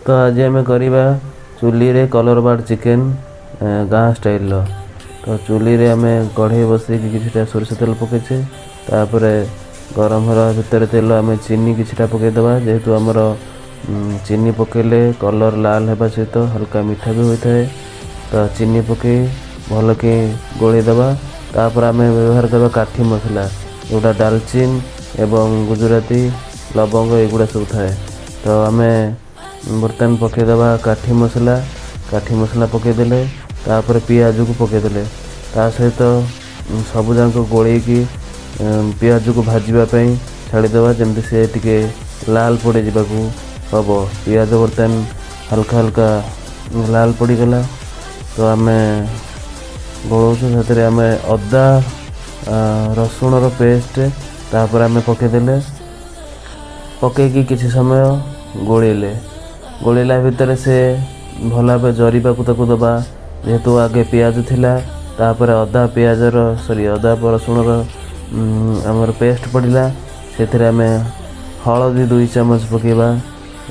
ତ ଆଜି ଆମେ କରିବା ଚୁଲିରେ କଲର୍ ବାର୍ଡ଼ ଚିକେନ୍, ଗାଁ ଷ୍ଟାଇଲ୍ର। ତ ଚୁଲିରେ ଆମେ କଢ଼େଇ ବସେଇକି କିଛିଟା ସୋରିଷ ତେଲ ପକେଇଛେ। ତାପରେ ଗରମ ହେଲା ଭିତରେ ତେଲ ଆମେ ଚିନି କିଛିଟା ପକେଇଦେବା। ଯେହେତୁ ଆମର ଚିନି ପକେଇଲେ କଲର୍ ଲାଲ ହେବା ସହିତ ହାଲକା ମିଠା ବି ହୋଇଥାଏ, ତ ଚିନି ପକେଇ ଭଲକି ଗୋଳେଇ ଦେବା। ତାପରେ ଆମେ ବ୍ୟବହାର କରିବା କାଠି ମସଲା, ଯେଉଁଟା ଡାଲଚିନି ଏବଂ ଗୁଜୁରାତି, ଲବଙ୍ଗ ଏଗୁଡ଼ା ସବୁ ଥାଏ। ତ ଆମେ ବର୍ତ୍ତମାନ ପକେଇଦେବା କାଠି ମସଲା। କାଠି ମସଲା ପକେଇଦେଲେ, ତାପରେ ପିଆଜକୁ ପକେଇଦେଲେ, ତା ସହିତ ସବୁଯାକ ଗୋଳେଇକି ପିଆଜକୁ ଭାଜିବା ପାଇଁ ଛାଡ଼ିଦେବା, ଯେମିତି ସେ ଟିକେ ଲାଲ ପଡ଼ିଯିବାକୁ ହେବ। ପିଆଜ ବର୍ତ୍ତମାନ ହାଲକା ହାଲକା ଲାଲ ପଡ଼ିଗଲା, ତ ଆମେ ଗୋଳଉଛୁ। ସେଥିରେ ଆମେ ଅଦା ରସୁଣର ପେଷ୍ଟ ତାପରେ ଆମେ ପକେଇଦେଲେ। ପକେଇକି କିଛି ସମୟ ଗୋଳେଇଲେ। ଗୋଳେଇଲା ଭିତରେ ସେ ଭଲ ଭାବେ ଜରିବାକୁ ତାକୁ ଦେବା। ଯେହେତୁ ଆଗେ ପିଆଜ ଥିଲା, ତାପରେ ଅଦା ପିଆଜର, ସରି, ଅଦା ରସୁଣର ଆମର ପେଷ୍ଟ ପଡ଼ିଲା। ସେଥିରେ ଆମେ ହଳଦୀ 2 ଚାମଚ ପକାଇବା,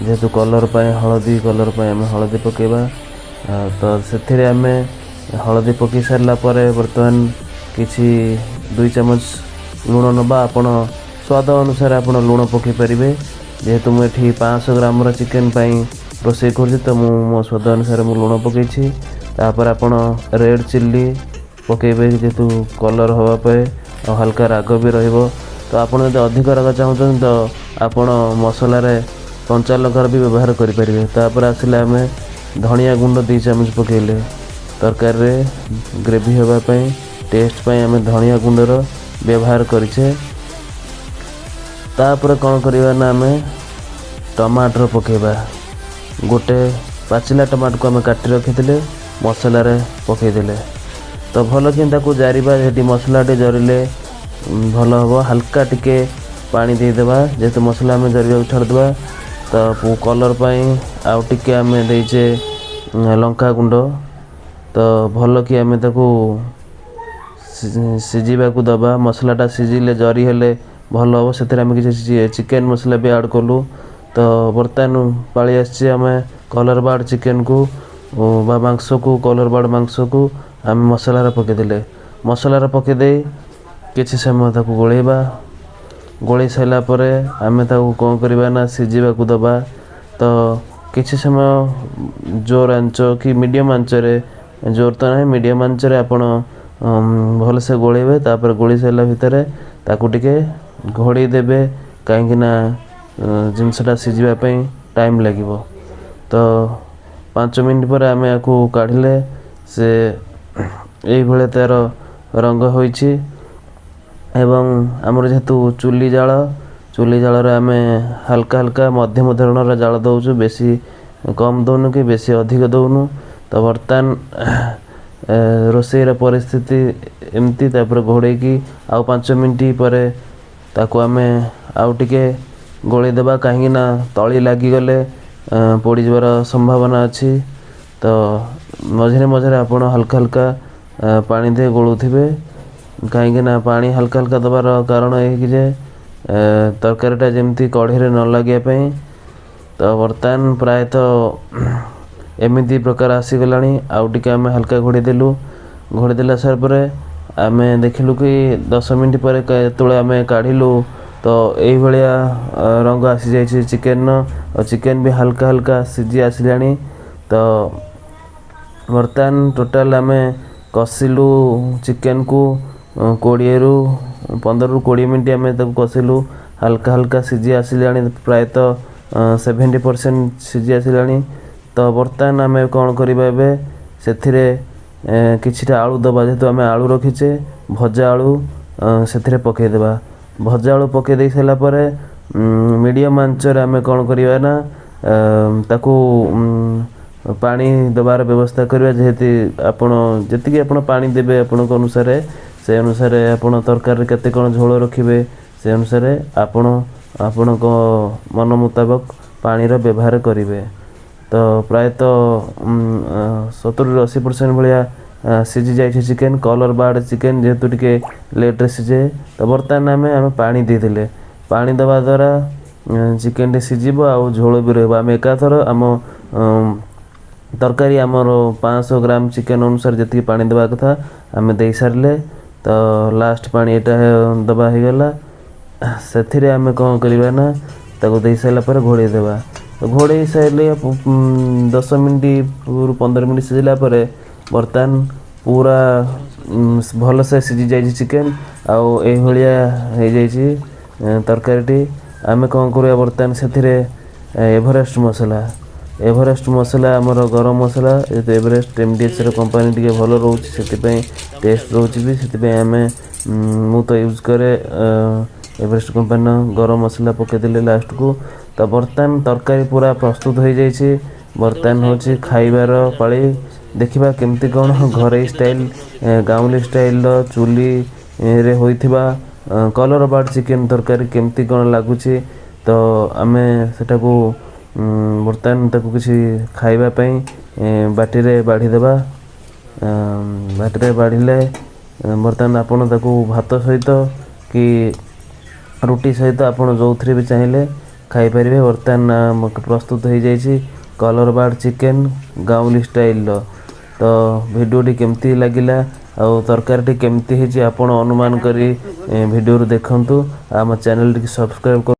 ଯେହେତୁ କଲର୍ ପାଇଁ, ହଳଦୀ କଲର୍ ପାଇଁ ଆମେ ହଳଦୀ ପକାଇବା। ତ ସେଥିରେ ଆମେ ହଳଦୀ ପକାଇ ସାରିଲା ପରେ ବର୍ତ୍ତମାନ କିଛି 2 ଚାମଚ ଲୁଣ ନେବା। ଆପଣ ସ୍ୱାଦ ଅନୁସାରେ ଆପଣ ଲୁଣ ପକାଇ ପାରିବେ। ଯେହେତୁ ମୁଁ ଏଠି 500 ଗ୍ରାମର ଚିକେନ୍ ପାଇଁ ରୋଷେଇ କରୁଛି, ତ ମୁଁ ମୋ ସ୍ୱାଦ ଅନୁସାରେ ମୁଁ ଲୁଣ ପକାଇଛି। ତାପରେ ଆପଣ ରେଡ଼୍ ଚିଲ୍ଲି ପକାଇବେ, ଯେହେତୁ କଲର୍ ହେବା ପାଇଁ ଆଉ ହାଲକା ରାଗ ବି ରହିବ। ତ ଆପଣ ଯଦି ଅଧିକ ରାଗ ଚାହୁଁଛନ୍ତି, ତ ଆପଣ ମସଲାରେ କଞ୍ଚା ଲଙ୍କାର ବି ବ୍ୟବହାର କରିପାରିବେ। ତାପରେ ଆସିଲେ ଆମେ ଧଣିଆ ଗୁଣ୍ଡ 2 ଚାମଚ ପକାଇଲେ। ତରକାରୀରେ ଗ୍ରେଭି ହେବା ପାଇଁ, ଟେଷ୍ଟ ପାଇଁ ଆମେ ଧଣିଆ ଗୁଣ୍ଡର ବ୍ୟବହାର କରିଛେ। ତାପରେ କ'ଣ କରିବା ନା ଆମେ ଟମାଟର ପକାଇବା। ଗୋଟେ ପାଚିଲା ଟମାଟୋକୁ ଆମେ କାଟି ରଖିଥିଲେ, ମସଲାରେ ପକାଇଦେଲେ। ତ ଭଲ କି ତାକୁ ଜାରିବା। ସେଠି ମସଲାଟି ଜରିଲେ ଭଲ ହେବ। ହାଲକା ଟିକେ ପାଣି ଦେଇଦେବା, ଯେହେତୁ ମସଲା ଆମେ ଜରିବାକୁ ଛାଡ଼ିଦେବା। ତ କଲର୍ ପାଇଁ ଆଉ ଟିକେ ଆମେ ଦେଇଛେ ଲଙ୍କା ଗୁଣ୍ଡ। ତ ଭଲ କି ଆମେ ତାକୁ ସିଝିବାକୁ ଦେବା। ମସଲାଟା ସିଝିଲେ, ଜରି ହେଲେ ଭଲ ହେବ। ସେଥିରେ ଆମେ କିଛି ଚିକେନ୍ ମସଲା ବି ଆଡ଼୍ କଲୁ। ତ ବର୍ତ୍ତମାନ ପାଳି ଆସିଛି ଆମେ କଲର୍ ବାର୍ଡ଼ ଚିକେନ୍କୁ ବା ମାଂସକୁ, କଲର୍ ବାର୍ଡ଼ ମାଂସକୁ ଆମେ ମସଲାରେ ପକାଇଦେଲେ। ମସଲାରେ ପକାଇ ଦେଇ କିଛି ସମୟ ତାକୁ ଗୋଳେଇବା। ଗୋଳେଇ ସାରିଲା ପରେ ଆମେ ତାକୁ କ'ଣ କରିବା ନା ସିଝିବାକୁ ଦେବା। ତ କିଛି ସମୟ ଜୋର ଆଞ୍ଚ କି ମିଡ଼ିୟମ୍ ଆଞ୍ଚରେ, ଜୋର ତ ନାହିଁ, ମିଡ଼ିୟମ୍ ଆଞ୍ଚରେ ଆପଣ ଭଲସେ ଗୋଳେଇବେ। ତାପରେ ଗୋଳେଇ ସାରିଲା ଭିତରେ ତାକୁ ଟିକେ ଘୋଡ଼େଇ ଦେବେ, କାହିଁକି ନା ଜିନିଷଟା ସିଝିବା ପାଇଁ ଟାଇମ୍ ଲାଗିବ। ତ 5 ମିନିଟ୍ ପରେ ଆମେ ୟାକୁ କାଢ଼ିଲେ ସେ ଏଇଭଳିଆ ତା'ର ରଙ୍ଗ ହୋଇଛି। ଏବଂ ଆମର ଯେହେତୁ ଚୁଲି ଜାଳ, ଚୁଲି ଜାଳରେ ଆମେ ହାଲକା ହାଲକା ମଧ୍ୟମ ଧରଣର ଜାଳ ଦେଉଛୁ, ବେଶୀ କମ୍ ଦେଉନୁ କି ବେଶୀ ଅଧିକ ଦେଉନୁ। ତ ବର୍ତ୍ତମାନ ରୋଷେଇର ପରିସ୍ଥିତି ଏମିତି। ତାପରେ ଘୋଡ଼େଇକି ଆଉ 5 ମିନିଟ୍ ପରେ ତାକୁ ଆମେ ଆଉ ଟିକେ ଗୋଳେଇ ଦେବା, କାହିଁକି ନା ତଳି ଲାଗିଗଲେ ପୋଡ଼ିଯିବାର ସମ୍ଭାବନା ଅଛି। ତ ମଝିରେ ମଝିରେ ଆପଣ ହାଲକା ହାଲକା ପାଣି ଦେଇ ଗୋଳଉଥିବେ, କାହିଁକି ନା ପାଣି ହାଲକା ହାଲକା ଦେବାର କାରଣ ଏହିକି ଯେ ତରକାରୀଟା ଯେମିତି କଢ଼େଇରେ ନ ଲାଗିବା ପାଇଁ। ତ ବର୍ତ୍ତମାନ ପ୍ରାୟତଃ ଏମିତି ପ୍ରକାର ଆସିଗଲାଣି। ଆଉ ଟିକେ ଆମେ ହାଲକା ଘୋଡ଼େଇ ଦେଲୁ। ଘୋଡ଼େଇ ଦେଲା ସାରିଲା ପରେ ଆମେ ଦେଖିଲୁ କି 10 ମିନିଟ୍ ପରେ ଯେତେବେଳେ ଆମେ କାଢ଼ିଲୁ, ତ ଏଇଭଳିଆ ରଙ୍ଗ ଆସିଯାଇଛି ଚିକେନ୍ର, ଆଉ ଚିକେନ୍ ବି ହାଲକା ହାଲକା ସିଝି ଆସିଲାଣି। ତ ବର୍ତ୍ତମାନ ଟୋଟାଲ୍ ଆମେ କଷିଲୁ ଚିକେନ୍କୁ 20ରୁ 15ରୁ 20 ମିନିଟ୍ ଆମେ ତାକୁ କଷିଲୁ। ହାଲକା ହାଲକା ସିଝି ଆସିଲାଣି, ପ୍ରାୟତଃ 70% ସିଝି ଆସିଲାଣି। ତ ବର୍ତ୍ତମାନ ଆମେ କ'ଣ କରିବା? ଏବେ ସେଥିରେ କିଛିଟା ଆଳୁ ଦେବା। ଯେହେତୁ ଆମେ ଆଳୁ ରଖିଛେ, ଭଜା ଆଳୁ ସେଥିରେ ପକାଇଦେବା। ଭଜା ଆଳୁ ପକାଇ ଦେଇ ସାରିଲା ପରେ ମିଡ଼ିୟମ୍ ଆଞ୍ଚରେ ଆମେ କ'ଣ କରିବା ନା ତାକୁ ପାଣି ଦେବାର ବ୍ୟବସ୍ଥା କରିବା। ଯେହେତୁ ଆପଣ ଯେତିକି ଆପଣ ପାଣି ଦେବେ ଆପଣଙ୍କ ଅନୁସାରେ, ସେ ଅନୁସାରେ ଆପଣ ତରକାରୀରେ କେତେ କ'ଣ ଝୋଳ ରଖିବେ, ସେ ଅନୁସାରେ ଆପଣ ଆପଣଙ୍କ ମନ ମୁତାବକ ପାଣିର ବ୍ୟବହାର କରିବେ। ତ ପ୍ରାୟତଃ 70ରୁ 80% ଭଳିଆ ସିଝି ଯାଇଛି ଚିକେନ୍। କଲର୍ ବାର୍ଡ଼ ଚିକେନ୍ ଯେହେତୁ ଟିକେ ଲେଟ୍ରେ ସିଝେ, ତ ବର୍ତ୍ତମାନ ଆମେ ପାଣି ଦେଇଦେଲେ। ପାଣି ଦେବା ଦ୍ୱାରା ଚିକେନ୍ଟି ସିଝିବ ଆଉ ଝୋଳ ବି ରହିବ। ଆମେ ଏକାଥର ଆମ ତରକାରୀ ଆମର 500 ଗ୍ରାମ ଚିକେନ୍ ଅନୁସାରେ ଯେତିକି ପାଣି ଦେବା କଥା ଆମେ ଦେଇସାରିଲେ। ତ ଲାଷ୍ଟ ପାଣି ଏଇଟା ଦେବା ହେଇଗଲା। ସେଥିରେ ଆମେ କ'ଣ କରିବା ନା, ତାକୁ ଦେଇସାରିଲା ପରେ ଘୋଡ଼େଇ ଦେବା। ଘୋଡ଼େଇ ସାରିଲେ 10 ମିନିଟ୍ରୁ 15 ମିନିଟ୍ ସିଝିଲା ପରେ ବର୍ତ୍ତମାନ ପୁରା ଭଲସେ ସିଝି ଯାଇଛି ଚିକେନ୍, ଆଉ ଏଇଭଳିଆ ହେଇଯାଇଛି ତରକାରୀଟି। ଆମେ କ'ଣ କରିବା ବର୍ତ୍ତମାନ, ସେଥିରେ ଏଭରେଷ୍ଟ ମସଲା, ଏଭରେଷ୍ଟ ମସଲା ଆମର ଗରମ ମସଲା, ଯେହେତୁ ଏଭରେଷ୍ଟ ଏମଡିଏଚ୍ର କମ୍ପାନୀ ଟିକେ ଭଲ ରହୁଛି, ସେଥିପାଇଁ ଟେଷ୍ଟ ରହୁଛି ବି। ସେଥିପାଇଁ ଆମେ ମୁଁ ତ ୟୁଜ୍ କରେ ଏଭରେଷ୍ଟ କମ୍ପାନୀର ଗରମ ମସଲା, ପକାଇଦେଲେ ଲାଷ୍ଟକୁ। ତ ବର୍ତ୍ତମାନ ତରକାରୀ ପୁରା ପ୍ରସ୍ତୁତ ହୋଇଯାଇଛି। ବର୍ତ୍ତମାନ ହେଉଛି ଖାଇବାର ପାଳି। ଦେଖିବା କେମିତି କ'ଣ ଘରୋଇ ଷ୍ଟାଇଲ୍, ଗାଉଁଲି ଷ୍ଟାଇଲ୍ର ଚୁଲିରେ ହୋଇଥିବା କଲର୍ ବାର୍ଡ଼ ଚିକେନ୍ ତରକାରୀ କେମିତି କ'ଣ ଲାଗୁଛି। ତ ଆମେ ସେଟାକୁ ବର୍ତ୍ତମାନ ତାକୁ କିଛି ଖାଇବା ପାଇଁ ବାଟିରେ ବାଢ଼ିଦେବା। ବାଟିରେ ବାଢ଼ିଲେ ବର୍ତ୍ତମାନ ଆପଣ ତାକୁ ଭାତ ସହିତ କି ରୁଟି ସହିତ ଆପଣ ଯେଉଁଥିରେ ବି ଚାହିଁଲେ ଖାଇପାରିବେ। ବର୍ତ୍ତମାନ ପ୍ରସ୍ତୁତ ହେଇଯାଇଛି କଲର୍ ବାର୍ଡ଼ ଚିକେନ୍ ଗାଉଁଲି ଷ୍ଟାଇଲ୍ର। ତ ଭିଡ଼ିଓଟି କେମିତି ଲାଗିଲା ଆଉ ତରକାରୀଟି କେମିତି ହେଇଛି ଆପଣ ଅନୁମାନ କରି ଭିଡ଼ିଓରୁ ଦେଖନ୍ତୁ। ଆମ ଚ୍ୟାନେଲ୍ଟିକି ସବସ୍କ୍ରାଇବ୍।